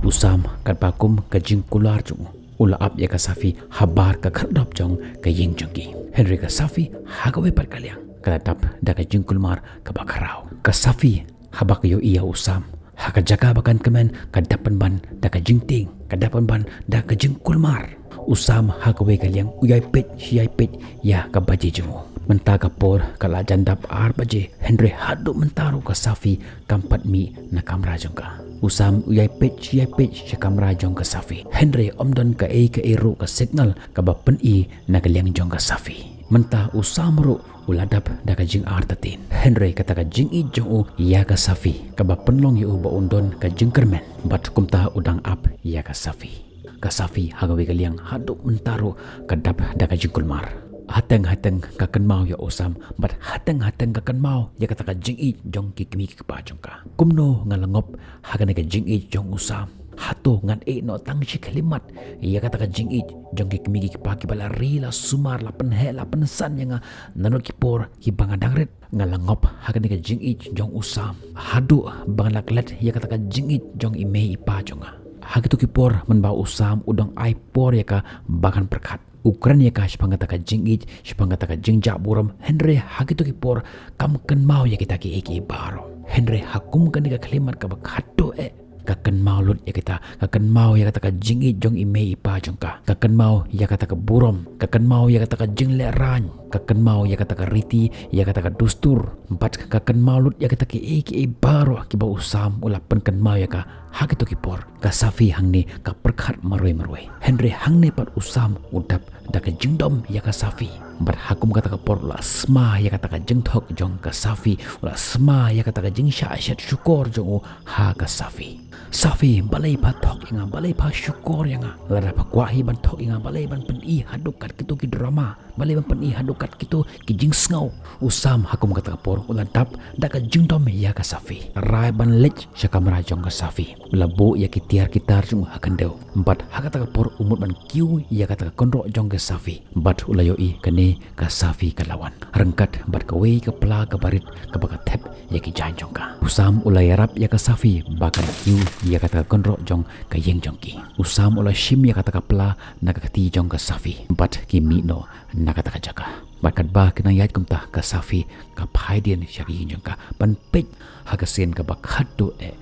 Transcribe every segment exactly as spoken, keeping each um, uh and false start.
U Sam katba kum ka jingkular jong u, u la ap ïa ka Safi habar ka khyrdop jong ka ïing jong ki. Hynrei ka Safi ha kawei pat ka liang ka la dap da ka jingkulmar kaba khraw. Ka Safi haba ka ïohi ïa u Sam ha ka jaka ba kan kmen ka dap pynban da ka jingtieng, ka dap pynban da ka jingkulmar. U Sam ha kawei ka liang u ïai peit shi ïai peit ïa ka baje jong u. Mynta ka por ka la jan dap ar baje, hynrei haduh mynta ruh ka Safi kam pat mih na kamra jong ka. U Sam u ïai peit shi ïai peit sha kamra jong ka Safi, hynrei ym don kaei kaei ruh ka signal kaba pyni na ka liang jong ka Safi. Mynta u Sam ruh u la dap da ka jingartatien, hynrei kata ka jingïeit jong u ïa ka Safi kaba pynlong ïa u ba un don ka jingkyrmen, bad kumta u dang ap ïa ka Safi. Ka Safi ha kawei ka liang haduh mynta ruh ka dap da ka jingkulmar. Hateng hateng ka kynmaw ïa u Sam, bad hateng hateng ka kynmaw ïa kata ka jingïeit jong ki kmie ki kpa jong ka. Kumno nga la ngop ha kane ka jingïeit jong u Sam? Hato ngan ïeh noh tang shi khyllipmat ïa kata ka jingïeit jong ki kmie ki kpa kiba la ri, la sumar, la pynheh, la pynsan ïa nga naduh ki por kiba nga dang rit? Nga la ngop ha kane ka jingïeit jong u Sam haduh ba nga la klet ïa kata ka jingïeit jong i mei i pa jong nga. Ha kito ki por mynba u Sam u dang ai por ïa ka ba kan pyrkhat, u kren ïa ka shaphang kata ka jingïeit, shaphang kata ka jingjah burom, hynrei ha kito ki por kam kynmaw ïa kita kiei kiei baroh. Hynrei ha kum kane ka khyllipmat kaba khadduh eh, ka kynmaw lut ïa kita, ka kynmaw ïa kata ka jingïeit jong i mei i pa jong ka, ka kynmaw ïa kata ka burom, ka kynmaw ïa kata ka jinglehrain, ka kynmaw ïa kata ka riti, ïa kata ka dustur, bad ka kynmaw lut ïa kita kiei kiei baroh kiba u Sam u la pynkynmaw ïa ka ha kito ki por. Ka Safi hangne ka pyrkhat marwei marwei, hynrei hangne pat u Sam u dap da ka jingdom ïa ka Safi. Bad ha kum kata ka por u la sma ïa kata ka jingthok jong ka Safi, u la sma ïa kata ka jingshah shet shukor jong u ha ka Safi. Safi, balei pha thok ïa nga, balei pha shukor ïa nga? Lada pha kwah hi ban thok ïa nga, balei ban pyni haduh kat kito ki drama, balei ban pyni haduh kat kito ki jingsngew? U Sam ha kum kata ka por u la dap da ka jingdom ïa ka Safi. Rai ban leit sha kamra jong ka Safi, u la buh ïa ki tiar ki tar jong u ha khyndew. Bad ha kata ka por u mut ban kiew ïa kata ka kynroh jong ka Safi. Bad u la ïohi kane ka Safi ka la wan ryngkat bad kawei ka pla kaba rit kaba ka thep ïa ki jaiñ jong ka. U Sam u la ïarap ïa ka Safi ba kan kiew ïa kata ka kynroh jong ka ïing jong ki. U Sam u la shim ïa kata ka pla na ka kti jong ka Safi bad ki mih noh na kata ka jaka. Bad katba ki nang ïaid kumta, ka Safi ka phai dien sha ka ïing jong ka ban peit ha ka sien kaba khadduh eh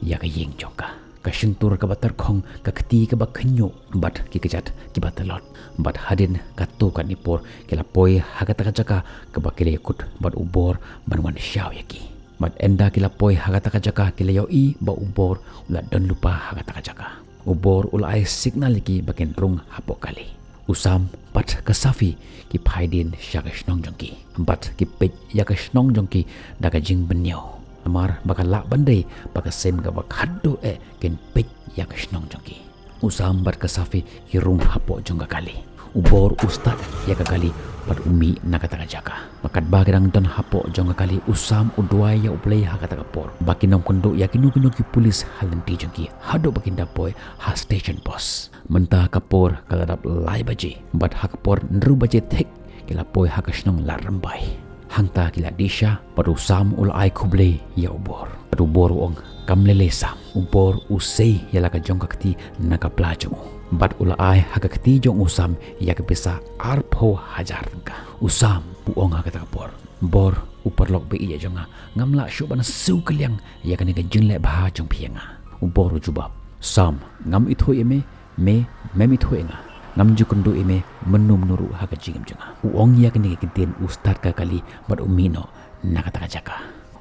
ïa ka ïing jong ka. Ka shyntur kaba tyrkhong, ka kti kaba khynñiuh bad ki kjat kiba tlot. Bad hadien katto katne por ki la poi ha kata ka jaka kaba ki la ïakut bad u Bor ban wan shaw ïa ki. Bad ynda ki la poi ha kata ka jaka ki la ïohi ba u Bor u la don lypa ha kata ka jaka. U Bor u la ai signal ïa ki ba kin rung hapoh kali. U Sam bad ka Safi ki phai dien sha ka shnong jong ki bad ki peit ïa ka shnong jong ki da ka jingbynñiew. Namar ba ka lah ban dei ba ka sien kaba khadduh eh kin peit ïa ka shnong jong ki. U Sam bad ka Safi ki rung hapoh jong ka kali. U Bor u start ïa ka kali bad u mih na kata ka jaka. Bad katba ki dang don hapoh jong ka kali, u Sam u duwai ïa U Blei ha kata ka por ba kin ym kynduh ïa kino kino ki pulit ha lynti jong ki haduh ba kin da poi ha station post. Mynta ka por ka la dap lai baje bad ha ka por hynriew baje thik ki la poi ha ka shnong Ladrymbai. Hangta ki la dih sha bad u Sam u la ai khublei ïa u Bor. Bad u Bor u ong, kam lei lei Sam. U Bor u sei ïa la ka jong ka kti na ka pla jong u bad u la ai ha ka kti jong u Sam ïa ka pisa arphew hajar tyngka. U Sam u ong ha kata ka por, Bor u paralok ba ïeit jong nga, ngam lah shuh ban siew kylliang ïa kane ka jingleh bha jong phi ïa nga. U Bor u jubab, Sam, ngam ithuh ïa me, me mem ithuh ïa nga. Ngam ju kynduh ïa me mynno mynno ruh ha ka jingim jong nga. U ong ïa kane ka ktien u start ka kali bad u mih noh na kata ka jaka.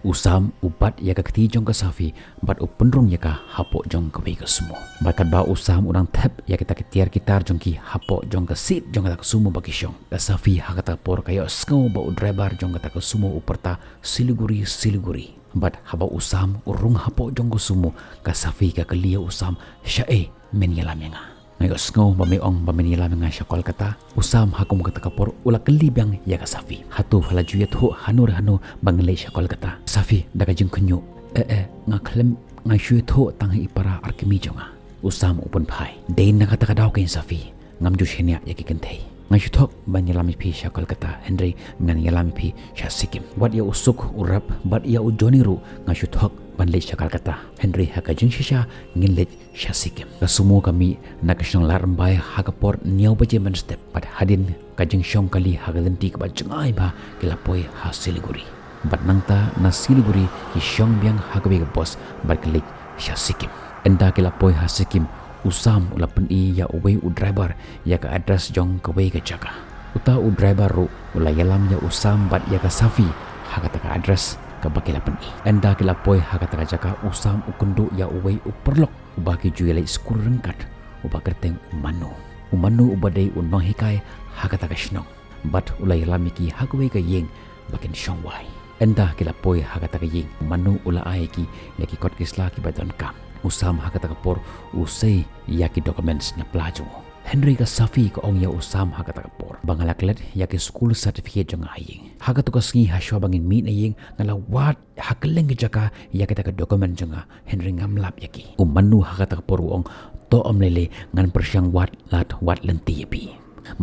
U Sam u bat ïa ka kti jong ka Safi bad u pynrung ïa ka hapoh jong kawei ka sumo. Bad katba u Sam u dang thep ïa kita ki tiar ki tar jong ki hapoh jong ka seat jong kata ka sumo ba ki shong, ka Safi ha kata ka por ka ïohsngew ba u driver jong kata ka sumo u pyrta Siliguri, Siliguri. Bad haba u Sam u rung hapoh jong ka sumo, ka Safi ka kylli ïa u Sam, shaei men ïalam ïa nga? Nga ïohsngew ba me ong ba men ïalam ïa nga sha Kolkata. U Sam ha kum kata ka por u la kylli biang ïa ka Safi, hato pha la ju ïathuh hano re hano ba ngan leit sha Kolkata? Safi da ka jingkhynñiuh, eh eh, nga khlem, nga shu ïathuh tang ha i para ar kmie jong nga. U Sam u pynphai, dei na kata ka daw keiñ Safi, ngam ju shaniah ïa ki kynthei. Nga shu thok ban ïalam ïa phi sha Kolkata, hynrei ngan ïalam ïa phi sha Sikkim. Wat ïa u Suk u rep bad ïa u Johnny ruh nga shu thok ban leit sha Kolkata. Hynrei ha ka jingshisha ngin leit sha Sikkim. Ka sumo ka mih na ka shnong Ladrymbai ha ka por hynñiew baje mynstep. Bad hadien ka jingshong kali ha ka lynti kaba jngai bha ki la poi ha Siliguri. Bad nangta na Siliguri ki shong biang ha kawei ka bos bad ki leit sha Sikkim. Ynda ki la poi ha Sikkim, u Sam u la pyni ïa uwei u driver ïa ka address jong kawei ka jaka. Uta u driver ruh u la ïalam ïa u Sam bad ïa ka Safi ha kata ka address kaba ki la pyni. Ynda ki la poi ha kata ka jaka, u Sam u kynduh ïa uwei u paralok uba ki ju ïaleit skul ryngkat, uba kyrteng u Manu. U Manu uba dei u nonghikai ha kata ka shnong. Bad u la ïalam ïa ki ha kawei ka ïing ba kin shong wai. Ynda ki la poi ha kata ka ïing, u Manu u la ai ïa ki ïa ki kot ki sla kiba donkam. U Sam ha kata ka por u sei ïa ki documents na pla jong u. Hynrei ka Safi ka ong ïa u Sam ha kata ka por ba nga la klet ïa ki school certificate jong nga ha ïing. Ha katu ka sngi hashwa ba ngin mih na ïing nga la wad ha kylleng ki jaka ïa kita ki document jong nga, hynrei ngam lap ïa ki. U Manu ha kata ka por u ong, to ym lei lei, ngan pyrshang wad lad wad lynti ïa phi.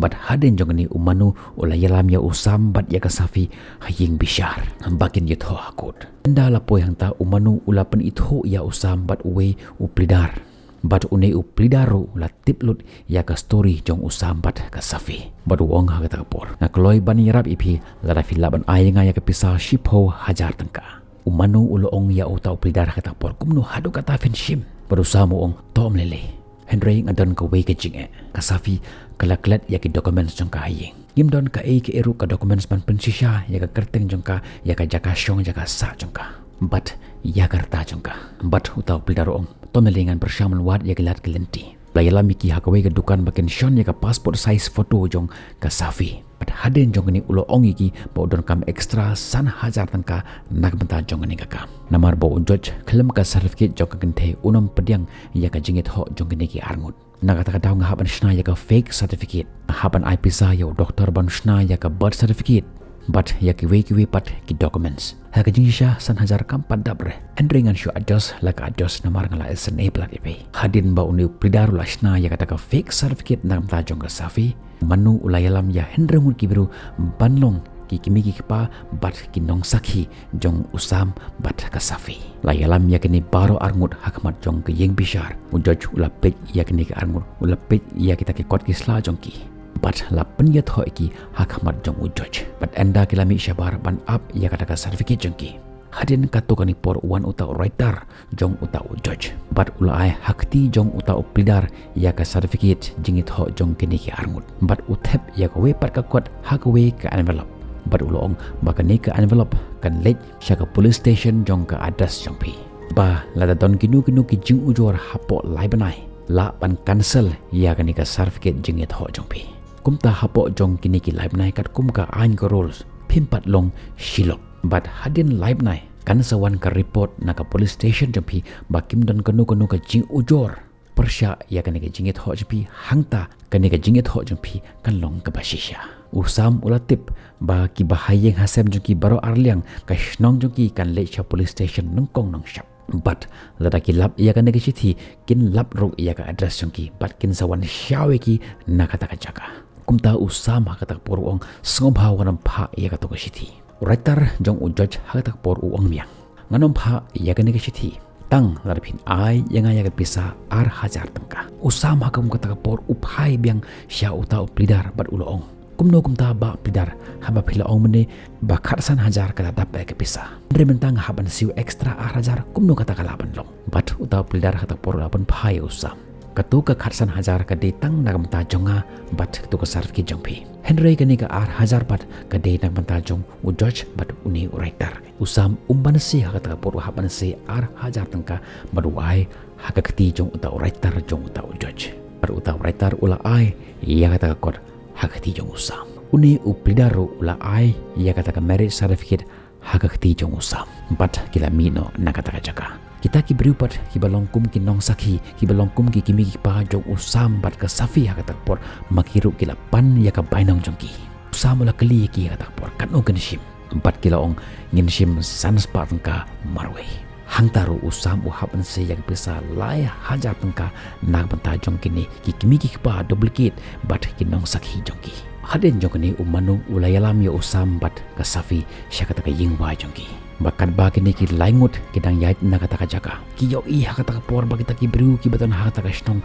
Bad hadien jong kane u Manu u la ïalam ïa u Sam bad ïa ka Safi ha ïing bishar ba kin ïathoh ha kot. Ynda la poi hangta u Manu u la pynithuh ïa u Sam bad uwei u phlidar. Bad une u phlidar ruh u la tip lut ïa ka story jong u Sam bad ka Safi. Bad u ong ha kata ka por, nga kloi ban ïarap ïa phi lada phi lah ban ai ïa nga ïa ka pisa shiphew hajar tyngka. U Manu u la ong ïa uta u phlidar ha kata ka por, kumno haduh katta phin shim? Bad u Sam u ong, to ym lei lei. Hynrei nga don kawei ka jingeh. Ka Safi ka la klet ïa ki documents jong ka ha ïing. Ngim don kaei kaei ruh ka documents ban pynshisha ïa ka kyrteng jong ka, ïa ka jaka shong jaka sah jong ka. Bad ïa ka rta jong ka. Bad uta u phlidar u ong, to ym lei lei, ngan pyrshang ban wad ïa ki lad ki lynti. La ïalam ïa ki ha kawei ka dukan ba kin shon ïa ka passport size photo jong ka Safi. Bad hadien jong kane u la ong ïa ki ba u donkam extra san hajar tyngka na ka bynta jong kane ka kam. Namar ba u George khlem ka certificate jong ka kynthei um pdiang ïa ka jingïathoh jong kine ki arngut. Na kata ka daw nga hap ban shna ïa ka fake certificate. Nga hap ban ai pisa ïa u doktor ban shna ïa ka birth certificate. Bad ïa kiwei kiwei pat ki documents. Ha ka jingshisha san hajar kam pat dap re. Hynrei ngan shu adjust la ka adjust namar nga la isynei palat ïa phi. Hadien ba une u phlidar u la shna ïa kata ka fake certificate na ka bynta jong ka Safi, u Manu u la ïalam ïa hynriew ngut ki briew ban long ki kmie ki kpa bad ki nongsakhi jong u Sam bad ka Safi. La ïalam ïa kine baroh arngut ha khmat jong ka ïing bishar. U George u la peit ïa kine ki arngut, u la peit ïa kita ki kot ki sla jong ki. Bad la pynïathoh ïa ki ha khmat jong u George. Bad ynda ki la mih shabar ban ap ïa kata ka certificate jong ki, hadien katto katne por u wan uta u writer jong uta u George. Bad u la ai ha kti jong uta u phlidar ïa ka certificate jingïathoh jong kine ki arngut. Bad u thep ïa kawei pat ka kot ha kawei ka envelope. Bad u la ong ba kane ka envelope kan leit sha ka police station jong ka address jong phi. Ba lada don kino kino ki jingujor hapoh lai bnai, lah ban cancel ïa kane ka certificate jingïathoh jong phi. Kumta hapoh jong kine ki lai bnai katkum ka aiñ ka rules, phim pat long shi lok. Bad hadien lai bnai kan sa wan ka report na ka police station jong phi ba kim don kano kano ka jingujor pyrshah ïa kane ka jingïathoh jong phi, hangta kane ka jingïathoh jong phi kan long kaba shisha. U Sam u la tip ba kiba ha ïing ha sem jong ki baroh arliang, ka shnong jong ki kan leit sha police station nyngkong nyngshap. Bad lada ki lap ïa kane ka shithi, kin lap ruh ïa ka address jong ki bad kin sa wan shaw ïa ki na kata ka jaka. Kumta u Sam ha kata ka por u ong, sngewbha wat nym phah ïa kato ka shithi. U writer jong u George ha kata ka por u ong biang, ngan nym phah ïa kane ka shithi tang lada phin ai ïa nga ïa ka pisa ar hajar tyngka. U Sam ha kum kata ka por u phai biang sha uta u phlidar bad u la ong, kumno kumta bah phlidar, haba phi la ong mynne ba khatsan hajar ka la dap ïa ka pisa. Hynrei mynta nga hap ban siew extra ar hajar, kumno kata ka lah ban long? Bad uta u phlidar ha kata ka por u la pynphai ïa u Sam, kato ka khatsan hajar ka dei tang na ka bynta jong nga bad kato ka certificate jong phi. Hynrei kane ka ar hajar pat ka dei na ka bynta jong u George bad une u writer. U Sam um banse ha kata ka por, u hap banse ar hajar tyngka bad u ai ha ka kti jong uta u writer jong uta u George. Bad uta u writer u la ai ïa kata ka kot ha ka kti jong u Sam. Une u phlidar ruh u la ai ïa kata ka marriage certificate ha ka kti jong u Sam. Bad ki la mih noh na kata ka jaka. Kita ki briew pat kiba long kum ki nongsakhi, kiba long kum ki kmie ki kpa jong u Sam bad ka Safi ha kata ka por, ma ki ruh ki la pan ïa ka bainong jong ki. U Sam u la kylli ïa ki ha kata ka por, katno kin shim? Bad ki la ong, ngin shim san spah tyngka marwei. Hangta ruh u Sam u hap banse ïa ka pisa lai hajar tyngka na ka bynta jong kine ki kmie ki kpa duplicate bad ki nongsakhi jong ki. Hadien jong kane u Manu u la ïalam ïa u Sam bad ka Safi sha kata ka ïing wai jong ki. Ba katba kine ki lai ngut ki dang ïaid na kata ka jaka, ki ïohi ha kata ka por ba kita ki briew kiba don ha kata ka shnong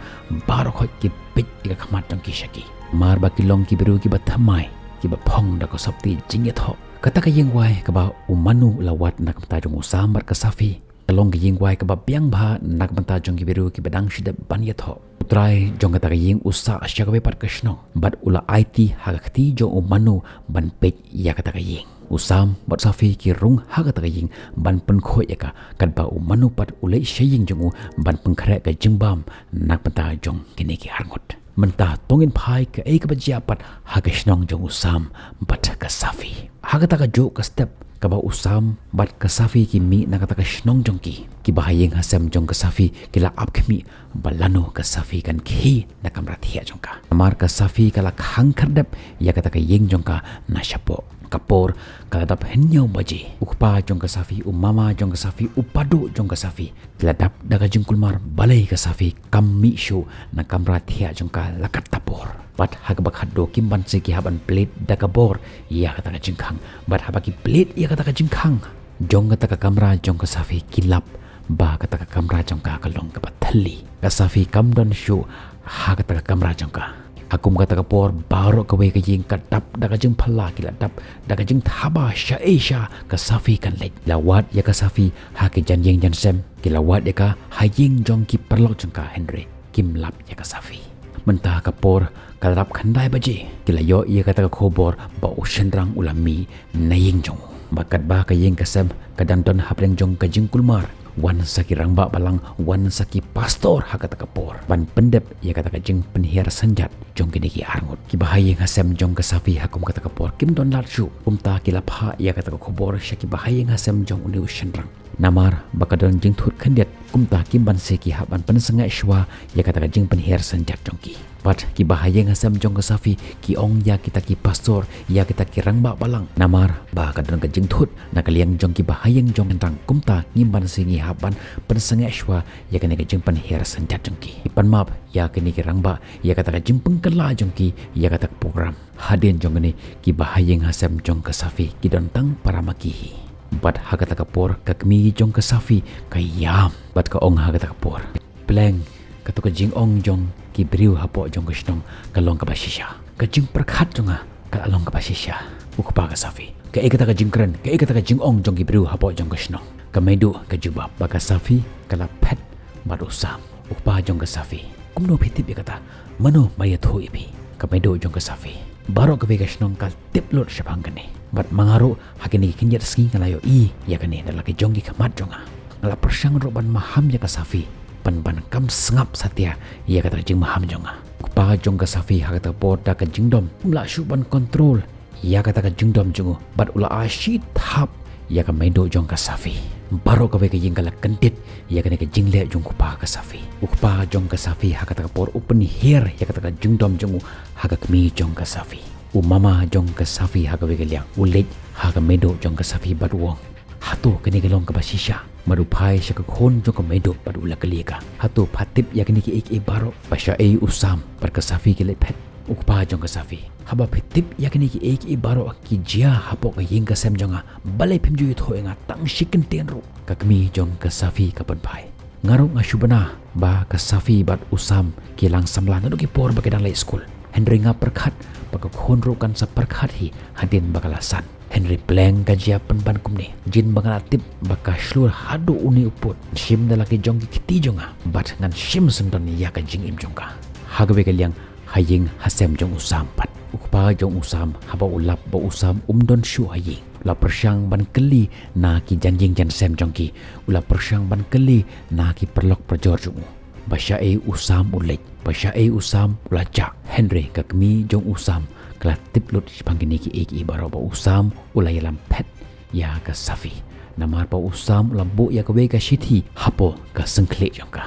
baroh khoit ki peit ïa ka khmat jong ki sha ki. Namar ba ki long ki briew kiba thymmai, kiba phong da ka sopti jingïathoh. Kata ka ïing wai kaba u Manu u la wad na ka bynta jong u Sam bad ka Safi, ka long ka ïing wai kaba biang bha na ka bynta jong ki briew kiba dang shu dep ban ïathoh. U trai jong kata ka ïing u sah sha kawei pat ka shnong bad u la aiti ha ka kti jong u Manu ban peit ïa kata ka ïing. U Sam bad Safi ki rung ha kata ka ïing ban pynkhuid ïa ka, katba u Manu pat u leit sha ïing jong u ban pynkhreh ka jingbam na ka bynta jong kine ki arngut. Mynta to ngin phai kaei kaba jia pat ha ka shnong jong u Sam bad ka Safi. Ha kata ka juh ka step kaba u Sam bad ka Safi ki mih na kata ka shnong jong ki, kiba ha ïing ha sem jong ka Safi ki la ap khmih ba lano ka Safi kan khie na kamra thiah jong ka. Namar ka Safi ka la khang khyrdep ïa kata ka ïing jong ka na shapoh. Ka por ka la dap hynñiew baje. U kpa jong ka Safi, u mama jong ka Safi, u paduh jong ka Safi, ki la dap da ka jingkulmar balei ka Safi kam mih shuh na kamra thiah jong ka la katta por. Bad ha kaba khatduh kim banse ki hap ban plie da ka bor ïa kata ka jingkhang. Bad haba ki plie ïa kata ka jingkhang jong kata ka kamra jong ka Safi, ki lap ba kata ka kamra jong ka ka long kaba thylli. Ka Safi kam don shuh ha kata ka kamra jong ka. Ha kum kata ka por baroh kawei ka ïing ka dap da ka jingphylla, ki la dap da ka jingthaba shaei sha ka Safi kan leit. La wad ïa ka Safi ha ki jynjar jynsem, ki la wad ïa ka ha ïing jong ki paralok jong ka, hynrei kim lap ïa ka Safi. Mynta ka por ka la dap khyndai baje, ki la ïoh ïa kata ka khubor ba u shynrang u la mih na ïing jong u. Ba katba ka ïing ka sem ka dang don hapdeng jong ka jingkulmar, wan sa ki rangbah balang, wan sa ki pastor ha kata ka por ban pyndep ïa kata ka jingpynhiar synjat jong kine ki arngut. Kiba ha ïing ha sem jong ka Safi ha kum kata ka por kim don lad shuh, kumta ki la phah ïa kata ka khubor sha kiba ha ïing ha sem jong une u shynrang. Namar ba ka don jingthut khyndiat, kumta kim banse ki hap ban pynsangeh shuwa ïa kata ka jingpynhiar synjat jong ki. Bad kiba ha ïing ha sem jong ka Safi ki ong ïa kita ki pastor, ïa kita ki rangbah balang. Namar ba ka don ka jingthut na ka liang jong kiba ha ïing jong u shynrang, kumta ngim banse ngi hap ban pynsangeh shuwa ïa kane ka jingpynhiar synjat jong ki. Ki pan map ïa kine ki rangbah ïa kata ka jingpynkylla jong ki ïa kata ka program. Hadien jong kane kiba ha ïing ha sem jong ka Safi ki don tang para ma ki hi. Bad ha kata ka por ka kmie jong ka Safi ka ïam bad ka ong ha kata ka por, pleng, kato ka jingong jong ki briew hapoh jong ka shnong ka long kaba shisha. Ka jingpyrkhat jong nga ka la long kaba shisha. U kpa ka Safi, kaei kata ka jingkren, kaei kata ka jingong jong ki briew hapoh jong ka shnong? Ka Meiduh ka jubab ba ka Safi ka la phet bad u Sam. U kpa jong ka Safi, kumno phi tip ïa kata? Mano ba ïathuh ïa phi? Ka Meiduh jong ka Safi, baroh kawei ka shnong ka tip lut shaphang kane. Bad ma nga ruh ha kine ki khyndiat sngi nga la ïohi ïa kane da la ki jong ki khmat jong nga. Nga la pyrshang ruh ban maham ïa ka Safi, ban ban kam sngap satia ïa kata ka jingmaham jong nga. U kpa jong ka Safi ha kata ka por da ka jingdom um lah shuh ban kontrol ïa kata ka jingdom jong u bad u la ai shi thap ïa ka Meiduh jong ka Safi. Baroh kawei ka ïing ka la kyndit ïa kane ka jingleh jong u kpa ka Safi. U kpa jong ka Safi ha kata ka por u pynhiar ïa kata ka jingdom jong u ha ka kmie jong ka Safi. U mama jong ka Safi ha kawei ka liang u leit ha ka Meiduh jong ka Safi bad u ong, hato kane ka long kaba shisha? Bad u phai sha ka khun jong ka Meiduh bad u la kylli ïa ka, hato pha tip ïa kine kiei kiei baroh ba shaei u Sam bad ka Safi ki leit phet? U kpa jong ka Safi, haba phi tip ïa kine kiei kiei baroh ki jia hapoh ka ïing ka sem jong nga, balei phim ju ïathuh ïa nga tang shi kyntien ruh? Ka kmie jong ka Safi ka pynphai, nga ruh nga shu bna ba ka Safi bad u Sam ki lang samla naduh ki por ba ki dang leit skul. Hynrei nga pyrkhat ba ka khun ruh kan sa pyrkhat hi hadien ba ka la san. Hynrei pleng ka jia pynban kumne, jin ba nga la tip ba ka shlur haduh une u pud. Ngan shim da la ki jong ki kti jong nga bad ngan shim syndon ïa ka jingim jong ka. Ha kawei ka liang ha ïing ha sem jong u Sam pat, u kpa jong u Sam haba u lap ba u Sam um don shuh ha ïing, u la pyrshang ban kylli na ki jynjar jynsem jong ki, u la pyrshang ban kylli na ki paralok parajor jong u ba shaei u Sam u leit, ba shaei u Sam u la jah. Hynrei ka kmie jong u Sam ka la tip lut shaphang kine kiei kiei baroh ba u Sam u la ïalam phet ïa ka Safi. Namar ba u Sam u la buh ïa kawei ka shithi hapoh ka syngkhlieh jong ka.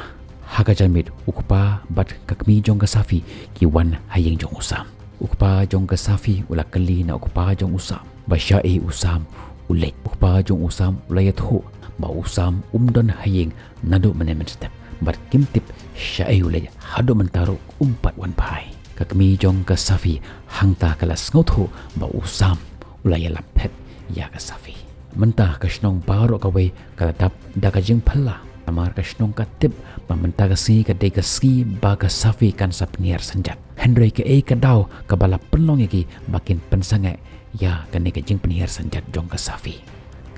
Ha ka janmiet u kpa bad ka kmie jong ka Safi ki wan ha ïing jong u Sam. U kpa jong ka Safi u la kylli na u kpa jong u Sam ba shaei u Sam u leit. U kpa jong u Sam u la ïathuh ba u Sam um don ha ïing naduh mynne mynstep bad kim tip shaei u leit, haduh mynta ruh um pat wan phai. Ka kmie jong ka Safi hangta ka la sngewthuh ba u Sam u la ïalam phet ïa ka Safi. Mynta ka shnong baroh kawei ka la dap da ka jingphylla. Namar ka shnong ka tip ba mynta ka sngi ka dei ka sngi ba ka Safi kan sa pynhiar synjat. Hynrei kaei ka daw kaba la pynlong ïa ki ba kin pynsangeh ïa kane ka jingpynhiar synjat jong ka Safi.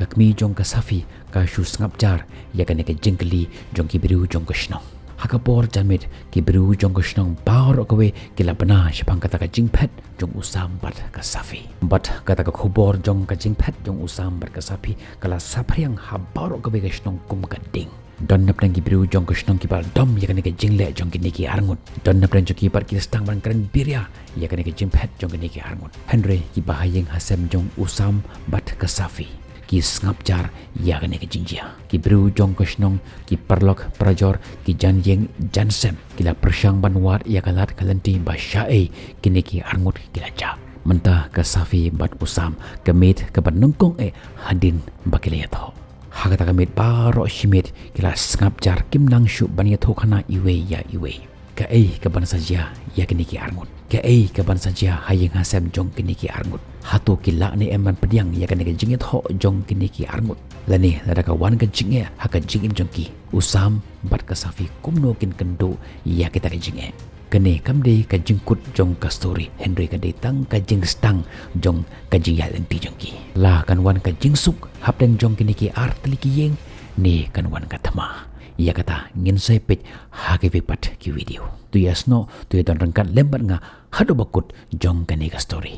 Ka kmie jong ka Safi ka shu sngap jar ïa kane ka jingkylli jong ki briew jong ka shnong. Ha ka por janmiet ki briew jong ka shnong baroh kawei ki la bna shaphang kata ka jingphet jong u Sam bad ka Safi. Bad kata ka khubor jong ka jingphet jong u Sam bad ka Safi ka la saphriang ha baroh kawei ka shnong kum ka ding. Don napdeng ki briew jong ka shnong kiba la dom ïa kane ka jingleh jong kine ki arngut. Don napdeng jong ki pat ki la sdang ban kren biria ïa kane ka jingphet jong kine ki arngut. Hynrei kiba ha ïing ha sem jong u Sam bad ka Safi ki sngap jar ïa kane ka jingjia. Ki briew jong ka shnong, ki paralok parajor, ki jan ïing jan sem ki la pyrshang ban wad ïa ka lad ka lynti ba shaei kine ki arngut ki la jah. Mynta ka Safi bad u Sam ka miet kaba nyngkong eh hadien ba ki la ïathoh. Ha kata ka miet baroh shi miet ki la sngap jar, kim nang shuh ban ïathuhkhana iwei ïa iwei. Kaei kaban sa jia ïa kine ki arngut? Kaei kaban sa jia ha ïing ha sem jong kine ki arngut? Hato ki lah ne em ban pdiang ïa kane ka jingïathoh jong kine ki arngut? Lane lada ka wan ka jingeh ha ka jingim jong ki, u Sam bad ka Safi kumno kin kynduh ïa kita ka jingeh? Kane kam dei ka jingkut jong ka story, hynrei ka dei tang ka jingsdang jong ka jingïaid lynti jong ki. La kan wan ka jingsuk hapdeng jong kine ki ar tylli ki ïing, ne kan wan ka thma? Ïa kata ngin sa ïa peit ha kiwei pat ki video. To ïa snoh, to ïa don ryngkat lem bad nga haduh ba kut jong kane ka story.